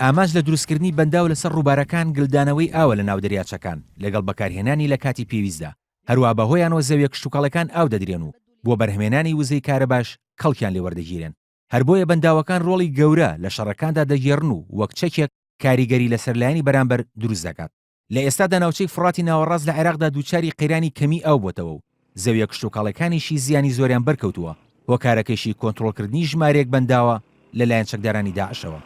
ئامانج لە دروستکردنی بەنداو لەسەر ڕووبارەکان گلدانەوەی ئاوە لە ناو دەریاچەکان لەگەڵ بەکارهێنانی لە کاتی پێویستدا، هەروەها بەهۆیانەوە زەویە کشتوکاڵیەکان ئاو دەدرێن و بۆ بەرهەمهێنانی وزەی کارەباش کەڵکیان لێ وەردەگیرێن. هەر بۆیە بەنداوەکان ڕۆڵی گەورە لە شەڕەکاندا دەگێڕن و وەک چەکێک کاریگەری لەسەر لایەنی بەرامبەر دروست دەکات. لە ئێستادا ناوچەی فوڕاتی ناوەڕاست لە عێراقدا دووچاری قەیرانی کەمیی ئاو بۆتەوە و زەویە کشتوکاڵیەکانیشی زیانی زۆریان بەرکەوتووە، هۆکارەکەیشی کۆنترۆڵکردنی ژمارەیەک بەنداوە لەلایەن چەکدارانی داعشەوە.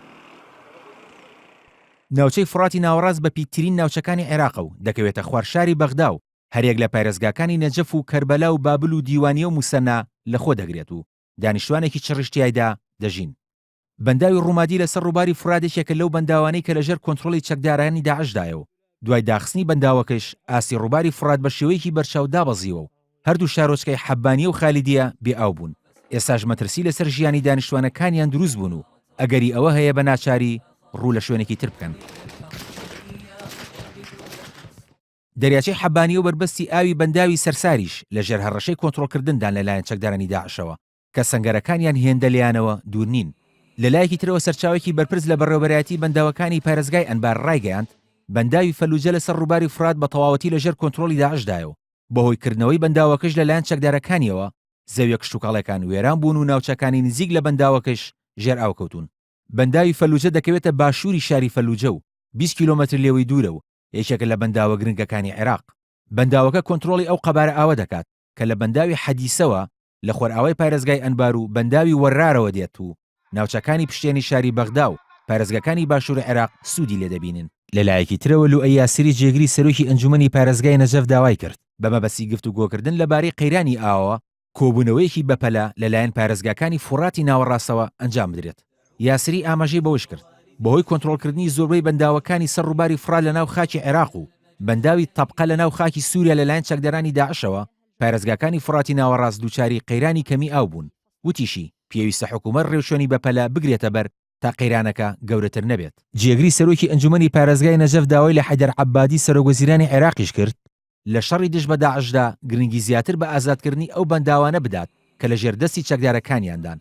ناوچەی فوڕاتی ناوەڕاست بە پیتترین ناوچەکانی عێراقە و دەکەوێتە خوار شاری بەغدا و هەریەک لە پارێزگاکانی نەجەف و کەربەلا و بابل و دیوانیە و موسەنا لەخۆ دەگرێت و دانیشتوانێکی چڕیش تیایدا دەژین. بەنداوی ڕومادی لەسەر ڕووباری فورات یەکێکە لەو بەنداوانەی کە لەژێر کۆنترۆڵی چەکدارانی داعشدایە و دوای داخستنی بەنداوەکەش ئاستی ڕووباری فورات بە شێوەیەکی بەرچاو دابەزیوە و هەردوو شارۆچکەی حەبانیە و خالیدیە بێ ئاو بوون، ئێستاش مەترسی لەسەر ژیانی دانیشتوانەکانیان دروست بوون و ئەگەری ئەوە هەیە بە ناچاری ڕوو لە شوێنێکی تر بکەن. دەریاچەی حەبانیە و بەربەستی ئاوی بەنداوی سەرساریش لەژێر هەڕەشەی کۆنترۆڵکردندان لەلایەن چەکدارانی داعشەوە. کە سەنگەرەکانیان هێندە لێیانەوە دوور نین. لە لایەکی ترەوە سەرچاوەیەکی بەرپرس لە بەڕێوەبەرایەتی بەنداوەکانی پارێزگای ئەنبار ڕایگەیاند، بەنداوی فەلوجە لەسەر ڕووباری فورات بە تەواوەتی لەژێر کۆنترۆڵی داعشدایە و بەهۆی کردنەوەی بەنداوەکەش لەلایەن چەکدارەکانیەوە زەویە کشتوکاڵیەکان وێران بوون و ناوچەکانی نزیک لە بەنداوەکەش ژێر ئاو کەوتوون. بەنداوی فەلوجە دەکەوێتە باشووری شاری فەلوجە و 20 کیلۆمەتر لێوەی دوورە و یەکێکە لە بەنداوە گرنگەکانی عێراق. بەنداوەکە کۆنترۆڵی ئەو قەبارە ئاوە دەکات کە لە بەنداوی حەدیسەوە لە خۆرئاوای پارێزگای ئەنبار و بەنداوی وەرارەوە دێت و ناوچەکانی پشتێنی شاری بەغدا و پارێزگاکانی باشووری عێراق سوودی لێ دەبینن. لە لایەکی ترەوە لوئەی یاسری جێگری سەرۆکی ئەنجوومەنی پارێزگای نەجەف داوای کرد، بە مەبەستی گفتوگۆکردن لەبارەی قەیرانی ئاوەوە کۆبوونەوەیەکی بەپەلە لەلایەن پارێزگاکانی فوڕاتی ناوەڕاستەوە ئەنجام بدرێت. یاسری ئاماژەی بەوەشکرد، بەهۆی کۆنترۆڵکردنی زۆربەی بەنداوەکانی سەر ڕووباری فوڕات لەناو خاکی عێراق و بەنداوی تەبقە لەناو خاکی سووریا لەلایەن چەکدارانی داعشەوە، پارێزگاکانی فوڕاتی ناوەڕاست دووچاری قەیرانی کەمی ئاو بوون، وتیشی، پێویستە حکومەت ڕێوشوێنی بەپەلە بگرێتەبەر تا قەیرانەکە گەورەتر نەبێت. جێگری سەرۆکی ئەنجومەنی پارێزگای نەجەف داوای لە حەیدەر عەبادی سەرۆکوەزیرانی عێراقیش کرد، لە شەڕی دژ بە داعشدا گرنگی زیاتر بە ئازادکردنی ئەو بەنداوانە بدات کە لەژێر دەستی چەکدارەکانیاندان.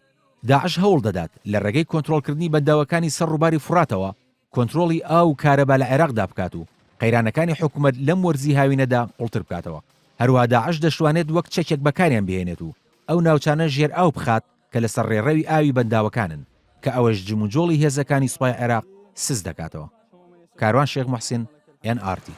داعش هەوڵ دەدات لە ڕێگەی کۆنترۆڵکردنی بەنداوەکانی سەر ڕووباری فوڕاتەوە کۆنترۆڵی ئاو و کارەبا لە عێراقدا بکات و قەیرانەکانی حکومەت لەم وەرزی هاوینەدا قوڵتر بکاتەوە. هەروەها داعش دەشتوانێت وەک چەکێک بەکاریان بهێنێت و ئەو ناوچانە ژێر ئاو بخات کە لەسەر ڕێڕەوی ئاوی بەنداوەکانن کە ئەوەش جموجۆڵی هێزەکانی سوپای عێراق سست دەکاتەوە. کاروان شێخ موحسین، ئێن ئاڕ تی.